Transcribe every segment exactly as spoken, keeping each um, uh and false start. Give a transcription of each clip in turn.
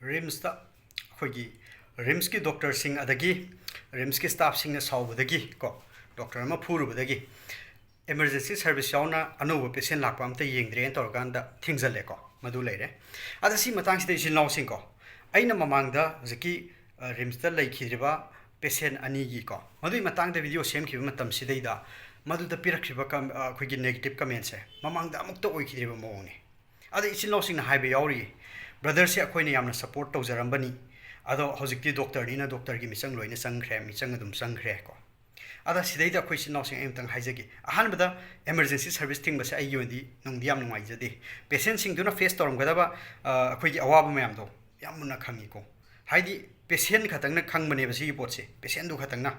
ꯔꯤꯝꯁꯇ ꯑꯩꯈꯣꯏꯒꯤ ꯔꯤꯝꯁꯀꯤ ꯗꯣꯛꯇꯔꯁꯤꯡ ꯑꯗꯒꯤ ꯔꯤꯝꯁꯀꯤ ꯁ꯭ꯇꯥꯐꯁꯤꯡꯅ ꯁꯥꯎꯕꯗꯒꯤ ꯀꯣ, ꯗꯣꯛꯇꯔ ꯑꯃ ꯐꯨꯔꯨꯕꯗꯒꯤ ꯏꯃꯔꯖꯦꯟꯁꯤ ꯁꯔꯚꯤꯁ ꯌꯥꯎꯅ ꯑꯅꯧꯕ ꯄꯦꯁꯦꯟ ꯂꯥꯛꯄ ꯑꯝꯇ ꯌꯦꯡꯗ꯭ꯔꯦꯅ ꯇꯧꯔꯀꯥꯟꯗ ꯊꯤꯡꯖꯜꯂꯦꯀꯣ꯫ ꯃꯗꯨ ꯂꯩꯔꯦ꯫ ꯑꯗ ꯁꯤ ꯃꯇꯥꯡꯁꯤꯗ ꯏꯆꯤꯜ ꯏꯅꯥꯎꯁꯤꯡꯀꯣ, ꯑꯩꯅ ꯃꯃꯥꯡꯗ ꯍꯧꯖꯤꯛꯀꯤ, ꯑ, ꯔꯤꯝꯁꯇ ꯂꯩꯈꯤꯗ꯭ꯔꯤꯕ ꯄꯦꯁꯦꯟ ꯑꯅꯤꯒꯤꯀꯣ, ꯃꯗꯨꯒꯤ ꯃꯇꯥꯡꯗ ꯚꯤꯗꯤꯑꯣ ꯁꯦꯝꯈꯤꯕ ꯃꯇꯝꯁꯤꯗꯩꯗ ꯃꯗꯨꯗ ꯄꯤꯔꯛꯈꯤꯕ ꯀꯝ-, ꯑ, ꯑꯩꯈꯣꯏꯒꯤ ꯅꯦꯒꯦꯇꯤꯞ ꯀꯃꯦꯟꯁꯦ ꯃꯃꯥꯡꯗ ꯑꯃꯨꯛꯇ ꯑꯣꯏꯈꯤꯗ꯭ꯔꯤꯕ ꯃꯑꯣꯡꯅꯤ꯫ ꯑꯗ ꯏꯆꯤꯜ ꯏꯅꯥꯎꯁꯤꯡꯅ ꯍꯥꯏꯕ ꯌꯥꯎꯔꯤ, "ꯕ꯭ꯔꯗꯔꯁꯦ ꯑꯩꯈꯣꯏꯅ ꯌꯥꯝꯅ ꯁꯞꯄꯣꯔꯠ ꯇꯧꯖꯔꯝꯕꯅꯤ, ꯑꯗꯣ ꯍꯧꯖꯤꯛꯇꯤ ꯗꯣꯛꯇꯔꯅꯤꯅ ꯗꯣꯛꯇꯔꯒꯤ ꯃꯤꯆꯪ ꯂꯣꯏꯅ ꯆꯪꯈ꯭ꯔꯦ, ꯃꯤꯆꯪ ꯑꯗꯨꯝ ꯆꯪꯈ꯭ꯔꯦ" ꯀꯣ꯫ ꯑꯗ ꯁꯤꯗꯩꯗ ꯑꯩꯈꯣꯏ ꯏꯆꯤꯜ ꯏꯅꯥꯎꯁꯤꯡ ꯑꯩ ꯑꯃꯇꯪ ꯍꯥꯏꯖꯒꯦ꯫ ꯑꯍꯥꯟꯕꯗ, ꯏꯃꯔꯖꯦꯟꯁꯤ ꯁꯔꯚꯤꯁ ꯊꯤꯡꯕꯁꯦ ꯑꯩꯒꯤ ꯑꯣꯏꯅꯗꯤ ꯅꯨꯡꯗꯤ ꯌꯥꯝ ꯅꯨꯡꯉꯥꯏꯖꯗꯦ꯫ ꯄꯦꯁꯦꯟꯁꯤꯡꯗꯨꯅ ꯐꯦꯁ ꯇꯧꯔꯝꯒꯗꯕ, ꯑ, ꯑꯩꯈꯣꯏꯒꯤ ꯑꯋꯥꯕ ꯃꯌꯥꯝꯗꯣ ꯌꯥꯝ ꯃꯨꯟꯅ ꯈꯪꯉꯤꯀꯣ꯫ ꯍꯥꯏꯗꯤ, ꯄꯦꯁꯦꯟ ꯈꯛꯇꯪꯅ ꯈꯪꯕꯅꯦꯕ ꯁꯤꯒꯤ ꯄꯣꯠꯁꯦ, ꯄꯦꯁꯦꯟꯗꯨ ꯈꯛꯇꯪꯅ꯫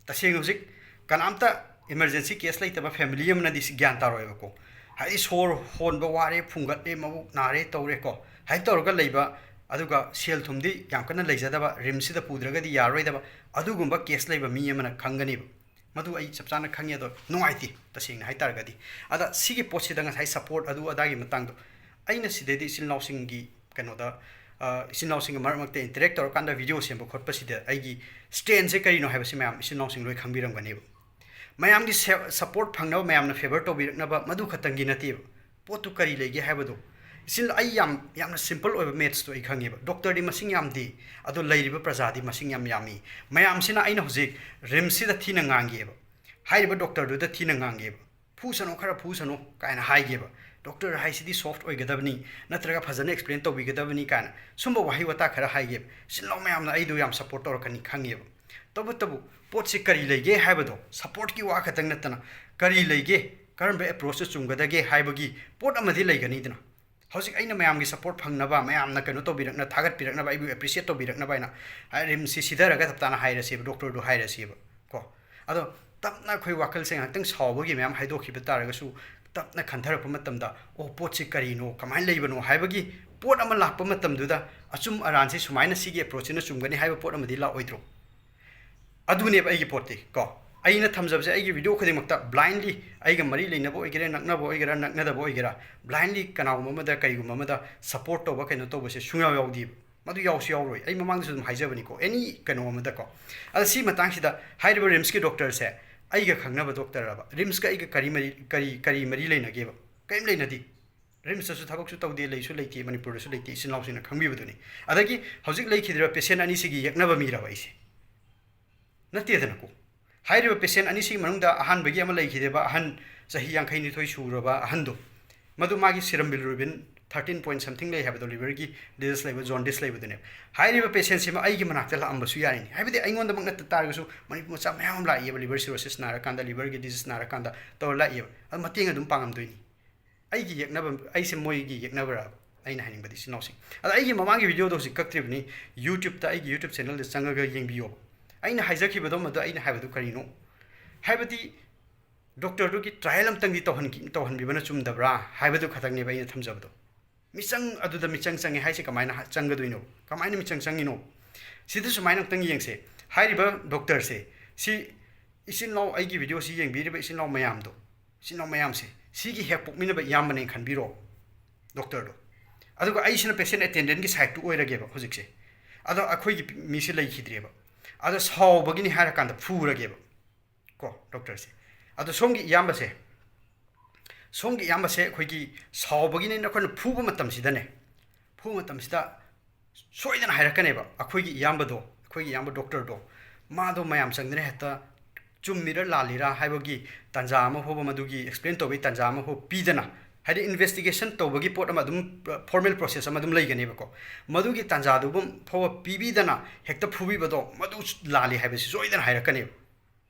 ꯇꯁꯦꯡꯅ ꯍꯧꯖꯤꯛ ꯀꯅꯥꯝꯇ ꯏꯃꯔꯖꯦꯟꯁꯤ ꯀꯦꯁ ꯂꯩꯇꯕ ꯐꯦꯃꯤꯂꯤ ꯑꯃꯅꯗꯤ ꯁꯤ ꯒ꯭ꯌꯥꯟ ꯇꯥꯔꯣꯏꯕꯀꯣ꯫ ꯍꯥꯏꯗꯤ, ꯁꯣꯔ ꯍꯣꯟꯕ ꯋꯥꯔꯦ, ꯐꯨꯡꯒꯠꯂꯦ, ꯃꯕꯨꯛ ꯅꯥꯔꯦ ꯇꯧꯔꯦꯀꯣ, ꯍꯥꯏꯅ ꯇꯧꯔꯒ ꯂꯩꯕ, ꯑꯗꯨꯒ ꯁꯦꯜ ꯊꯨꯝꯗꯤ ꯌꯥꯝ ꯀꯟꯅ ꯂꯩꯖꯗꯕ, ꯔꯤꯝꯁꯁꯤꯗ ꯄꯨꯗ꯭ꯔꯒꯗꯤ ꯌꯥꯔꯔꯣꯏꯗꯕ, ꯑꯗꯨꯒꯨꯝꯕ ꯀꯦꯁ ꯂꯩꯕ ꯃꯤ ꯑꯃꯅ ꯈꯪꯒꯅꯦꯕ꯫ ꯃꯗꯨ ꯑꯩ ꯆꯞ ꯆꯥꯅ ꯈꯪꯉꯤ, ꯑꯗꯣ ꯅꯨꯡꯉꯥꯏꯇꯦ ꯇꯁꯦꯡꯅ ꯍꯥꯏ ꯇꯥꯔꯒꯗꯤ꯫ ꯑꯗ ꯁꯤꯒꯤ ꯄꯣꯠꯁꯤꯗ ꯉꯁꯥꯏ ꯁꯞꯄꯣꯔꯠ ꯑꯗꯨ ꯑꯗꯥꯒꯤ ꯃꯇꯥꯡꯗꯣ ꯑꯩꯅ ꯁꯤꯗꯩꯗꯤ ꯏꯆꯤꯜ ꯏꯅꯥꯎꯁꯤꯡꯒꯤ ꯀꯩꯅꯣꯗ, ꯑ, ꯏꯆꯤꯜ ꯏꯅꯥꯎꯁꯤꯡꯒ ꯃꯔꯛ ꯃꯔꯛꯇ ꯏꯟꯇꯔꯦꯛ ꯇꯧꯔꯀꯥꯟꯗ ꯚꯤꯗꯤꯑꯣ ꯁꯦꯝꯕ ꯈꯣꯠꯄꯁꯤꯗ ꯑꯩꯒꯤ ꯁ꯭ꯇꯦꯟꯁꯦ ꯀꯔꯤꯅꯣ ꯍꯥꯏꯕꯁꯤ ꯃꯌꯥꯝ ꯏꯆꯤꯜ ꯏꯅꯥꯎꯁꯤꯡ ꯂꯣꯏ ꯈꯪꯕꯤꯔꯝꯒꯅꯦꯕ꯫ ꯃꯌꯥꯝꯒꯤ ꯁꯦ-, ꯁꯞꯄꯣꯔꯠ ꯐꯪꯅꯕ, ꯃꯌꯥꯝꯅ ꯐꯦꯚꯔ ꯇꯧꯕꯤꯔꯛꯅꯕ, ꯃꯗꯨ ꯈꯛꯇꯪꯒꯤ ꯅꯠꯇꯦꯕ꯫ ꯄꯣꯠꯇꯨ ꯀꯔꯤ ꯂꯩꯒꯦ ꯍꯥꯏꯕꯗꯣ꯫ ꯏꯆꯤꯜ, ꯑꯩ ꯌꯥꯝ, ꯌꯥꯝꯅ ꯁꯤꯝꯄꯜ ꯑꯣꯏꯕ ꯃꯦꯠꯁꯇꯣ ꯑꯩ ꯈꯪꯉꯦꯕ꯫ ꯗꯣꯛꯇꯔꯗꯤ ꯃꯁꯤꯡ ꯌꯥꯝꯗꯦ, ꯑꯗꯣ ꯂꯩꯔꯤꯕ ꯄ꯭ꯔꯖꯥꯗꯤ ꯃꯁꯤꯡ ꯌꯥꯝ ꯌꯥꯝꯃꯤ꯫ ꯃꯌꯥꯝꯁꯤꯅ ꯑꯩꯅ ꯍꯧꯖꯤꯛ ꯔꯤꯝꯁꯁꯤꯗ ꯊꯤꯅ ꯉꯥꯡꯒꯦꯕ, ꯍꯥꯏꯔꯤꯕ ꯗꯣꯛꯇꯔꯗꯨꯗ ꯊꯤꯅ ꯉꯥꯡꯒꯦꯕ꯫ "ꯐꯨꯁꯅꯨ, ꯈꯔ ꯐꯨꯁꯅꯨ" ꯀꯥꯏꯅ ꯍꯥꯏꯒꯦꯕ꯫ "ꯗꯣꯛꯇꯔ ꯍꯥꯏꯁꯤꯗꯤ ꯁꯣꯐ꯭ꯠ ꯑꯣꯏꯒꯗꯕꯅꯤ, ꯅꯠꯇ꯭ꯔꯒ ꯐꯖꯅ ꯑꯦꯛꯁꯄ꯭ꯂꯦꯟ ꯇꯧꯕꯤꯒꯗꯕꯅꯤ" ꯀꯥꯏꯅ ꯁꯨꯝꯕ ꯋꯥꯍꯩ ꯋꯥꯇꯥ ꯈꯔ ꯍꯥꯏꯒꯦꯕ꯫ ꯏꯆꯤꯜ ꯏꯅꯥꯎ ꯃꯌꯥꯝꯅ ꯑꯩꯗꯣ ꯌꯥꯝ ꯁꯞꯄꯣꯔꯠ ꯇꯧꯔꯛꯀꯅꯤ ꯈꯪꯉꯦꯕ꯫ ꯇꯧꯕꯇꯕꯨ ꯄꯣꯠꯁꯤ ꯀꯔꯤ ꯂꯩꯒꯦ ꯍꯥꯏꯕꯗꯣ, ꯁꯞꯄꯣꯔꯠꯀꯤ ꯋꯥ ꯈꯛꯇꯪ ꯅꯠꯇꯅ, ꯀꯔꯤ ꯂꯩꯒꯦ, ꯀꯔꯝꯕ ꯑꯦꯄ꯭ꯔꯣꯆꯇ ꯆꯨꯝꯒꯗꯒꯦ ꯍꯥꯏꯕꯒꯤ ꯄꯣꯠ ꯑꯃꯗꯤ ꯂꯩꯒꯅꯤꯗꯅ꯫ ꯍꯧꯖꯤꯛ ꯑꯩꯅ ꯃꯌꯥꯝꯒꯤ ꯁꯞꯄꯣꯔꯠ ꯐꯪꯅꯕ, ꯃꯌꯥꯝꯅ ꯀꯩꯅꯣ ꯇꯧꯕꯤꯔꯛꯅ, ꯊꯥꯒꯠꯄꯤꯔꯛꯅꯕ, ꯑꯩꯕꯨ ꯑꯦꯄ꯭ꯔꯤꯁꯤꯌꯦꯠ ꯇꯧꯕꯤꯔꯛꯅꯕ ꯍꯥꯏꯅ, ꯍꯥꯏ, ꯔꯤꯝꯁꯁꯤ ꯁꯤꯊꯔꯒ ꯇꯞ ꯇꯥꯅ ꯍꯥꯏꯔꯁꯦꯕ, ꯗꯣꯛꯇꯔꯗꯨ ꯍꯥꯏꯔꯁꯦꯕ ꯀꯣ꯫ ꯑꯗꯣ ꯇꯞꯅ ꯑꯩꯈꯣꯏ ꯋꯥꯈꯜꯁꯦ ꯉꯥꯏꯍꯥꯛꯇꯪ ꯁꯥꯎꯕꯒꯤ ꯃꯌꯥꯝ ꯍꯥꯏꯗꯣꯛꯈꯤꯕ ꯇꯥꯔꯒꯁꯨ, ꯇꯞꯅ ꯈꯟꯊꯔꯛꯄ ꯃꯇꯝꯗ, "ꯑꯣ, ꯄꯣꯠꯁꯤ ꯀꯔꯤꯅꯣ, ꯀꯃꯥꯏꯅ ꯂꯩꯕꯅꯣ?" ꯍꯥꯏꯕꯒꯤ ꯄꯣꯠ ꯑꯃ ꯂꯥꯛꯄ ꯃꯇꯝꯗꯨꯗ, ꯑꯆꯨꯝ ꯑꯔꯥꯟꯁꯤ ꯁꯨꯃꯥꯏꯅ ꯁꯤꯒꯤ ꯑꯦꯄ꯭ꯔꯣꯆꯁꯤꯅ ꯆꯨꯝꯒꯅꯤ ꯍꯥꯏꯕ ꯄꯣꯠ ꯑꯃꯗꯤ ꯂꯥꯛꯑꯣꯏꯗ꯭ꯔꯣ? ꯑꯗꯨꯅꯦꯕ ꯑꯩꯒꯤ ꯄꯣꯠꯇꯤ ꯀꯣ꯫ ꯑꯩꯅ ꯊꯝꯖꯕꯁꯦ, ꯑꯩꯒꯤ ꯚꯤꯗꯤꯑꯣ ꯈꯨꯗꯤꯡꯃꯛꯇ ꯕ꯭ꯂꯥꯏꯟꯂꯤ, ꯑꯩꯒ ꯃꯔꯤ ꯂꯩꯅꯕ ꯑꯣꯏꯒꯦꯔꯥ, ꯅꯛꯅꯕ ꯑꯣꯏꯒꯦꯔꯥ, ꯅꯛꯅꯗꯕ ꯑꯣꯏꯒꯦꯔꯥ, ꯕ꯭ꯂꯥꯏꯟꯂꯤ ꯀꯅꯥꯒꯨꯝꯕ ꯑꯃꯗ, ꯀꯔꯤꯒꯨꯝꯕ ꯑꯃꯗ ꯁꯞꯄꯣꯔꯠ ꯇꯧꯕ, ꯀꯩꯅꯣ ꯇꯧꯕꯁꯦ ꯁꯨꯡꯌꯥꯎ ꯌꯥꯎꯗꯦꯕ꯫ ꯃꯗꯨ ꯌꯥꯎꯁꯨ ꯌꯥꯎꯔꯣꯏ꯫ ꯑꯩ ꯃꯃꯥꯡꯗꯁꯨ ꯑꯗꯨꯝ ꯍꯥꯏꯖꯕꯅꯤꯀꯣ, ꯑꯦꯅꯤ ꯀꯩꯅꯣ ꯑꯃꯗꯀꯣ꯫ ꯑꯗ ꯁꯤ ꯃꯇꯥꯡꯁꯤꯗ ꯍꯥꯏꯔꯤꯕ ꯔꯤꯝꯁꯀꯤ ꯗꯣꯛꯇꯔꯁꯦ ꯑꯩꯒ ꯈꯪꯅꯕ ꯗꯣꯛꯇꯔ ꯑꯕ? ꯔꯤꯝꯁꯀ ꯑꯩꯒ ꯀꯔꯤ ꯃꯔꯤ, ꯀꯔꯤ, ꯀꯔꯤ ꯃꯔꯤ ꯂꯩꯅꯒꯦꯕ? ꯀꯔꯤꯝ ꯂꯩꯅꯗꯦ꯫ ꯔꯤꯝꯁꯇꯁꯨ ꯊꯕꯛꯁꯨ ꯇꯧꯗꯦ, ꯂꯩꯁꯨ ꯂꯩꯇꯦ, ꯃꯅꯤꯄꯨꯔꯗꯁꯨ ꯂꯩꯇꯦ, ꯏꯆꯤꯟ ꯏꯅꯥꯎꯁꯤꯡꯅ ꯈꯪꯕꯤꯕꯗꯨꯅꯤ꯫ ꯑꯗꯒꯤ ꯍꯧꯖꯤꯛ ꯂꯩꯈꯤꯗ꯭ꯔꯤꯕ ꯄꯦꯁꯦꯟ ꯑꯅꯤꯁꯤꯒꯤ ꯌꯦꯛꯅꯕ ꯃꯤꯔꯕ ꯑꯩꯁꯦ? ꯅꯠꯇꯦꯗꯅꯀꯣ꯫ ꯍꯥꯏꯔꯤꯕ ꯄꯦꯁꯦꯟ ꯑꯅꯤꯁꯤꯒꯤ ꯃꯅꯨꯡꯗ ꯑꯍꯥꯟꯕꯒꯤ ꯑꯃ ꯂꯩꯈꯤꯗꯦꯕ, ꯑꯍꯟ ꯆꯍꯤ ꯌꯥꯡꯈꯩꯅꯤꯊꯣꯏ ꯁꯨꯔꯕ ꯑꯍꯟꯗꯣ, ꯃꯗꯨ ꯃꯥꯒꯤ serum bilirubin thirteen point something ꯂꯩ ꯍꯥꯏꯕꯗꯣ, ꯂꯤꯚꯔꯒꯤ ꯗꯤꯖꯤꯁ ꯂꯩꯕ, ꯖꯣꯟꯗꯤꯁ ꯂꯩꯕꯗꯨꯅꯦꯕ꯫ ꯍꯥꯏꯔꯤꯕ ꯄꯦꯁꯦꯟꯁꯤꯃ ꯑꯩꯒꯤ ꯃꯅꯥꯛꯇ ꯂꯥꯛꯑꯝꯕꯁꯨ ꯌꯥꯔꯤꯅꯤ꯫ ꯍꯥꯏꯕꯗꯤ ꯑꯩꯉꯣꯟꯗꯃꯛ ꯅꯠꯇ ꯇꯥꯔꯒꯁꯨ ꯃꯅꯤꯄꯨꯔ ꯃꯆꯥ ꯃꯌꯥꯝ ꯑꯃ ꯂꯥꯛꯏꯑꯕ, ꯂꯤꯚꯔ ꯁꯤꯔꯣꯁꯤꯁ ꯅꯥꯔꯀꯥꯟꯗ, ꯂꯤꯚꯔꯒꯤ ꯗꯤꯖꯤꯁ ꯅꯥꯔꯀꯥꯟꯗ ꯇꯧꯔ ꯂꯥꯛꯏꯑꯕ꯫ ꯑꯗꯨ ꯃꯇꯦꯡ ꯑꯗꯨꯝ ꯄꯥꯡꯉꯝꯗꯣꯏꯅꯤ꯫ ꯑꯩꯒꯤ ꯌꯦꯛꯅꯕ, ꯑꯩꯁꯦ ꯃꯣꯏꯒꯤ ꯌꯦꯛꯅꯕ꯭ꯔꯥ? ꯑꯩꯅ ꯍꯥꯏꯅꯤꯡꯕꯗꯤ ꯏꯆꯤꯟ ꯏꯅꯥꯎꯁꯤꯡ꯫ ꯑꯗ ꯑꯩꯒꯤ ꯃꯃꯥꯡꯒꯤ ꯚꯤꯗꯤꯑꯣꯗꯣ ꯍꯧꯖꯤꯛ ꯀꯛꯇ꯭ꯔꯤꯕꯅꯤ, YouTubeꯇ ꯑꯩꯒꯤ YouTube channelꯗ ꯆꯪꯉꯒ ꯌꯦꯡꯕꯤꯌꯣ꯫ ꯑꯩꯅ ꯍꯥꯏꯖꯈꯤꯕꯗꯣ ꯃꯗꯨ ꯑꯩꯅ ꯍꯥꯏꯕꯗꯨ ꯀꯔꯤꯅꯣ? ꯍꯥꯏꯕꯗꯤ ꯗꯣꯛꯇꯔꯗꯨꯒꯤ trial ꯑꯝꯇꯪꯗꯤ ꯇꯧꯍꯟꯈꯤ-, ꯇꯧꯍꯟꯕꯤꯕꯅ ꯆꯨꯝꯗꯕ꯭ꯔꯥ ꯍꯥꯏꯕꯗꯨ ꯈꯛꯇꯪꯅꯦꯕ ꯑꯩꯅ ꯊꯝꯖꯕꯗꯣ꯫ ꯃꯤꯆꯪ ꯑꯗꯨꯗ ꯃꯤꯆꯪ ꯆꯪꯉꯦ ꯍꯥꯏꯁꯦ ꯀꯃꯥꯏꯅ ꯍꯥ-, ꯆꯪꯒꯗꯣꯏꯅꯣ? ꯀꯃꯥꯏꯅ ꯃꯤꯆꯪ ꯆꯪꯉꯤꯅꯣ? ꯁꯤꯗ ꯁꯨꯃꯥꯏꯅ ꯑꯝꯇꯪ ꯌꯦꯡꯁꯦ꯫ ꯍꯥꯏꯔꯤꯕ ꯗꯣꯛꯇꯔꯁꯦ, ꯁꯤ ꯏꯆꯤꯟ ꯏꯅꯥꯎ, ꯑꯩꯒꯤ ꯚꯤꯗꯤꯑꯣꯁꯤ ꯌꯦꯡꯕꯤꯔꯤꯕ ꯏꯆꯤꯟ ꯏꯅꯥꯎ ꯃꯌꯥꯝꯗꯣ, ꯏꯆꯤꯟ ꯏꯅꯥꯎ ꯃꯌꯥꯝꯁꯦ, ꯁꯤꯒꯤ ꯍꯦꯛ ꯄꯣꯛꯃꯤꯟꯅꯕ ꯏꯌꯥꯝꯕꯅꯦꯅ ꯈꯟꯕꯤꯔꯣ ꯗꯣꯛꯇꯔꯗꯣ꯫ ꯑꯗꯨꯒ ꯑꯩꯁꯤꯅ ꯄꯦꯁꯦꯟ ꯑꯦꯇꯦꯟꯗꯦꯟꯒꯤ ꯁꯥꯏꯠꯇꯨ ꯑꯣꯏꯔꯒꯦꯕ ꯍꯧꯖꯤꯛꯁꯦ꯫ ꯑꯗꯣ ꯑꯩꯈꯣꯏꯒꯤ ꯃꯤꯁꯦ ꯂꯩꯈꯤꯗ꯭ꯔꯦꯕ꯫ ꯑꯗꯣ ꯁꯥꯎꯕꯒꯤꯅꯤ ꯍꯥꯏꯔꯀꯥꯟꯗ ꯐꯨꯔꯒꯦꯕ ꯀꯣ ꯗꯣꯛꯇꯔꯁꯦ꯫ ꯑꯗꯣ ꯁꯣꯝꯒꯤ ꯏꯌꯥꯝꯕꯁꯦ, ꯁꯣꯝꯒꯤ ꯏꯌꯥꯝꯕꯁꯦ ꯑꯩꯈꯣꯏꯒꯤ ꯁꯥꯎꯕꯒꯤꯅꯦꯅ ꯑꯩꯈꯣꯏꯅ ꯐꯨꯕ ꯃꯇꯝꯁꯤꯗꯅꯦ, ꯐꯨꯕ ꯃꯇꯝꯁꯤꯗ ꯁꯣꯏꯗꯅ ꯍꯥꯏꯔꯛꯀꯅꯦꯕ꯫ ꯑꯩꯈꯣꯏꯒꯤ ꯏꯌꯥꯝꯕꯗꯣ, ꯑꯩꯈꯣꯏꯒꯤ ꯏꯌꯥꯝꯕ ꯗꯣꯛꯇꯔꯗꯣ, ꯃꯥꯗꯣ ꯃꯌꯥꯝ ꯆꯪꯗꯅ ꯍꯦꯛꯇ ꯆꯨꯝꯃꯤꯔ ꯂꯥꯜꯂꯤꯔ ꯍꯥꯏꯕꯒꯤ ꯇꯥꯟꯖꯥ ꯑꯃ ꯐꯥꯎꯕ, ꯃꯗꯨꯒꯤ ꯑꯦꯛꯁꯄ꯭ꯂꯦꯟ ꯇꯧꯕꯒꯤ ꯇꯥꯟꯖꯥ ꯑꯃ ꯐꯥꯎꯕ ꯄꯤꯗꯅ, ꯍꯥꯏꯗꯤ ꯏꯟꯚꯦꯁꯇꯤꯒꯦꯁꯟ ꯇꯧꯕꯒꯤ ꯄꯣꯠ ꯑꯃ ꯑꯗꯨꯝ, ꯐꯣꯔꯃꯦꯜ ꯄ꯭ꯔꯣꯁꯦꯁ ꯑꯃ ꯑꯗꯨꯝ ꯂꯩꯒꯅꯦꯕꯀꯣ, ꯃꯗꯨꯒꯤ ꯇꯥꯟꯖꯥꯗꯨꯕꯨ ꯐꯥꯎꯕ ꯄꯤꯕꯤꯗꯅ ꯍꯦꯛꯇ ꯐꯨꯕꯤꯕꯗꯣ, ꯃꯗꯨ ꯂꯥꯜꯂꯤ ꯍꯥꯏꯕꯁꯤ ꯁꯣꯏꯗꯅ ꯍꯥꯏꯔꯛꯀꯅꯦꯕ꯫